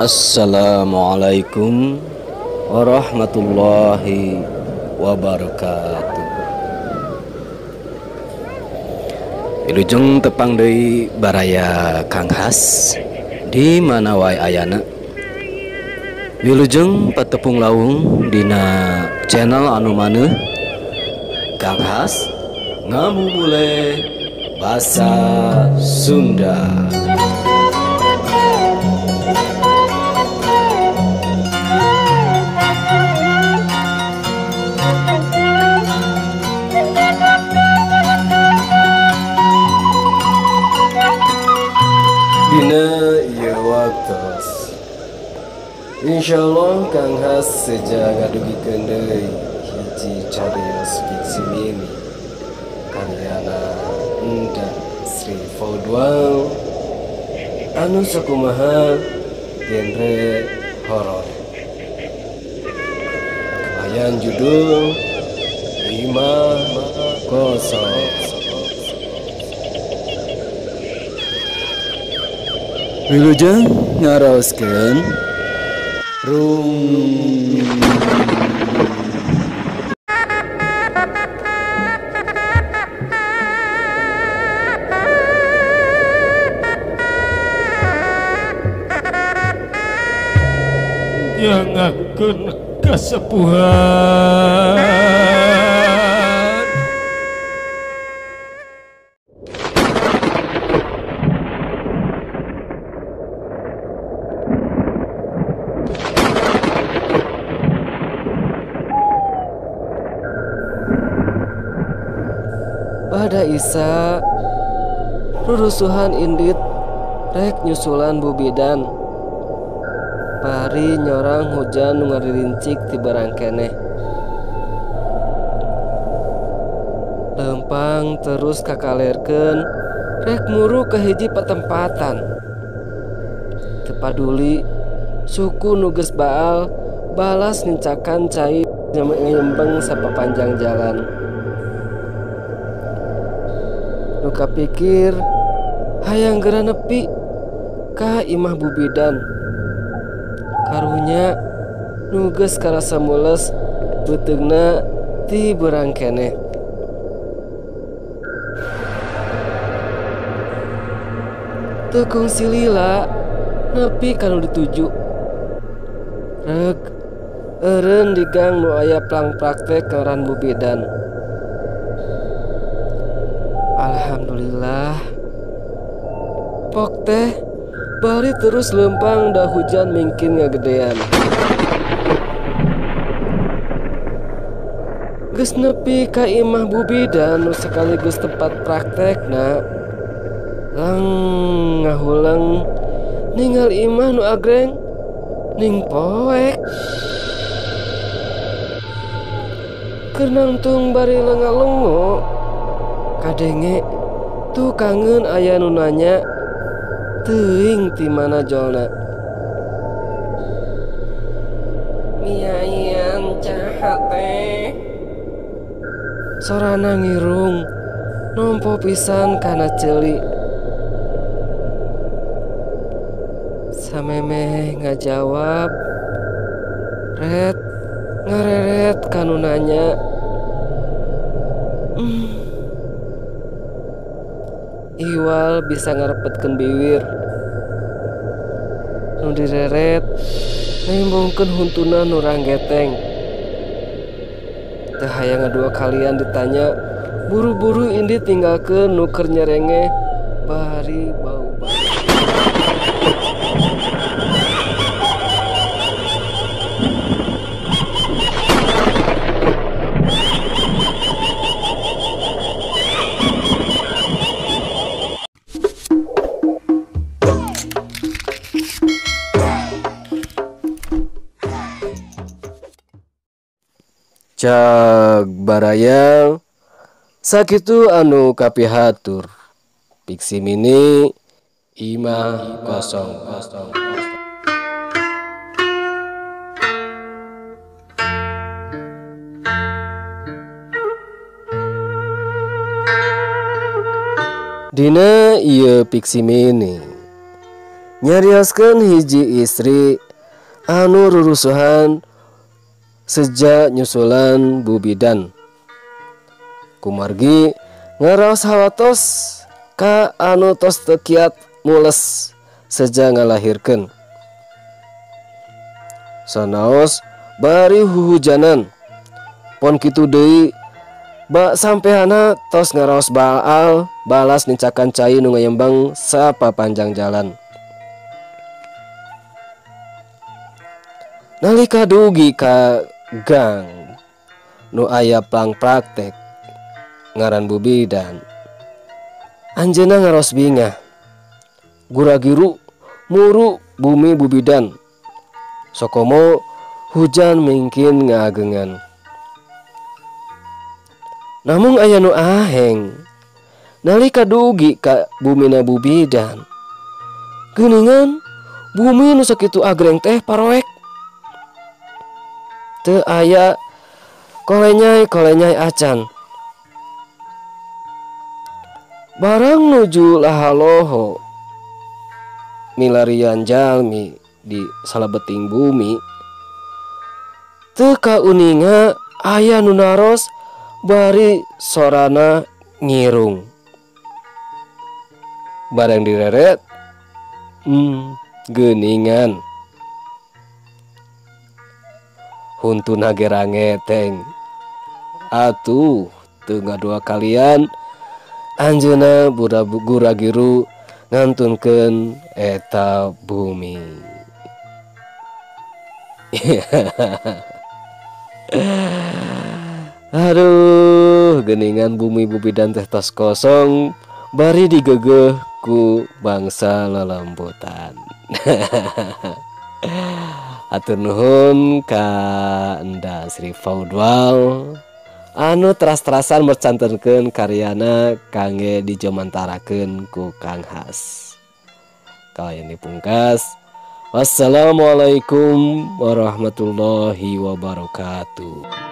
Assalamualaikum warahmatullahi wabarakatuh. Wilujeng tepang deui baraya Kang Has di mana wae ayana. Wilujeng patepung lawung dina channel anu maneuh Kang Has ngamumule basa Sunda. Dina ieu waktos insyaallah Kang Has seja ngadugikeun deui hiji cariyos fiksi mini karyana Enda Sri Faudwal anu sakumaha genre horor kalayan judul Imah Kosong. Wilujeng ngaraoskeun rung. Nyangakeun kasepuhan. Pada Isa rurusuhan indit rek nyusulan bubidan pari nyorang hujan nu ngaririncik ti barang keneh lempang terus kakalerkeun rek muru ke hiji patempatan teu paduli suku nu geus baal balas nincakan cai nyembeng sapapanjang jalan. Nu kapikir hayang geura nepi ka imah bubidan karunya nu geus karasa mules beuteungna ti beurang keneh. Teu kungsi lila nepi ka nu dituju reg eureun di gang nu aya plang praktek ngaran bubidan. Alhamdulillah pok teh bari terus lempang dah hujan mingkin ngagedean. Geus nepi ka imah bubidan nu sekaligus tempat praktekna lang ngahuleng ninggal imah nu agreng ning poek. Keur nangtung bari lenga-lengo kadenge tuh kangen aya nu nanya teuing ti mana jolna. Miayan caha teh sorana ngirung nompo pisan kana ceuli. Samemeh ngajawab ret ngareret kanu nanya. Iwal bisa ngarepetkeun biwir nu direret nembongkeun huntuna nu ranggeteng. Teu hayang ngadua kalian ditanya buru-buru indi tinggalkeun nu keur nyerenge bari bau bau. Cag barayang sakitu anu kapihatur Fiksi mini Imah Kosong. Dina ieu Fiksi mini Nyarioskeun hiji istri anu rurusuhan seja nyusulan bubidan. Kumargi ngaraos hawatos ka anu tos teu kiat mules seja ngalahirkeun. Sanaos bari huhujanan. Pon kitu deui bak sampehana tos ngaraos baal balas nincakan cai nu ngayembang sapapanjang jalan. Nalika dugi ka gang nu aya plang praktek ngaran bubidan, anjeunna ngaraos bingah. Guragiru muru bumi bubidan. Sokomo hujan mingkin ngaagengan. Namung aya nu aheng nalika dugi ka bumina bubidan, geuningan bumi nu sakitu agreng teh paroek. Teu aya kolenyai-kolenyai acan. Barang nuju lahaloho milarian jalmi di salabeting bumi, teu kauninga aya nu naros bari sorana ngirung. Barang direret, geuningan. Huntuna ge rangeteng. Atuh teu ngadua kalian anjeunna guragiru ngantunkeun eta bumi. Aduh, geuningan bumi bubidan teh tos kosong bari digegeuh ku bangsa lelembutan. Hatur nuhun ka Enda Sri Faudwal anu teras-terasan mercantenkeun karyana kangge dijomantarakeun ku Kang Has. Kalayan dipungkas. Wassalamualaikum warahmatullahi wabarakatuh.